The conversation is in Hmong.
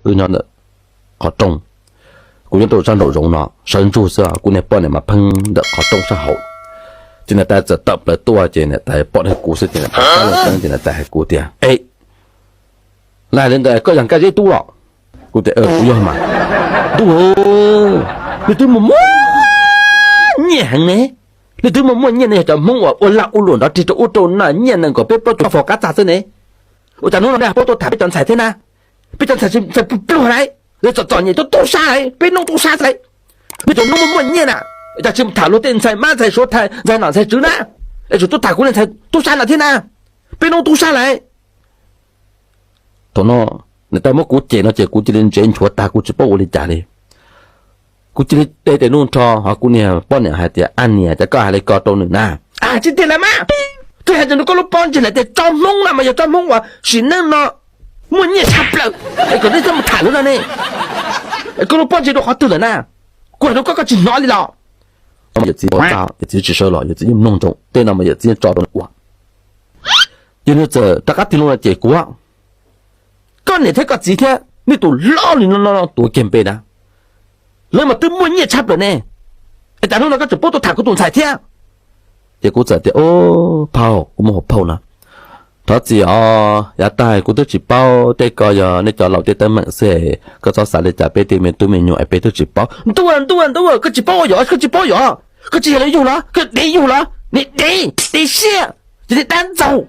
twb nyob ntawm qhov rooj. Kuv nyob rau sab nraum zoov no sawv ntsug xwb, kuv niag poj niam mas pheej ntawm qhov rooj sab hauv. Ces niam tais txawm tawm plaws tuaj ces niam tais pom niag kuv xwb ces niam tais hais kuv tias, E, lawv hais li ntawd koj yog Nkaj Zeb tub los? Kuv tias, Kuv yog mas. Ntuj, nws twb muaj muaj nyiaj heev ne. Nws twb muaj muaj nyiaj ne, yog cov Hmoob uas ua lag ua luam nrov rig rau ub rau no, nyiaj nees nkaum peb plaub caug faus qab txag xwb ne. Ua cas hnub no nej ho paub tuaj tham peb cov ntxhais thiab na? Peb cov ntxhais tsis pluag lauj, txom txom nyem tuaj tub sab lauj, peb noob tub sab xwb lauj. Nej cov noob muaj muaj nyiaj na, cas tsis mus tham luag tej ntxhais mab ntxhais suav, ntxhais nom ntxhais tswv na, es tseem tuaj tham kuv niag ntxhais tub sab no thiab na? Peb noob tub sab lauj. Thaum no niam tais muab kuv cem no ces kuv cia li ntsev nchuav tag, kuv tsis paub ua li cas li. Kuv cia li de tes ntuj nrho, ho kuv niag poj niam hais tias, A niam, cas koj hais li ko rau nws na? Tsis tiag las mas, koj hais tias koj lub pob ntseg lawm tias tso Hmoob no mas yog tso Hmoob uas sim neej no muaj nyiaj tshaj plaws, es kom nej txhob mus tham lawv no ne. Es koj lub pob ntseg rau qhov twg lawm na? Kuv hais rau koj, koj tsis hnov li los? Yawm txiv ua txaj, yawm txiv tsis sawv los, yawm txiv yeej mloog ntsoov tej no mas yawm txiv yeej tso rau nws ua. Ces nws txawm rov qab tig loo no ces kuv, Koj niam thiab koj txiv thiab nej tus hlob li no no tuav kiag npe na, lawv mas twb muaj nyiaj tshaj plaws ne, es cas hnub no koj tseem paub tuaj tham kuv tus ntxhais thiab? Ces kuv txawm tias, Phauj, kuv muaj hauv phauj no. Thov txim os, yav tag kuv twb tsis paub, tej ko yog nej cov laus tej teeb meem xwb, koj txhob xav li cas, peb tej me tub me nyuam es peb twb tsis paub. Ntuj, ntuj, ntuj, koj tsis paub ua yog, koj tsis paub yog, koj tsis yog li yug los, koj dev yug los, niag dev, dev siab, ces niag dab ntxaug.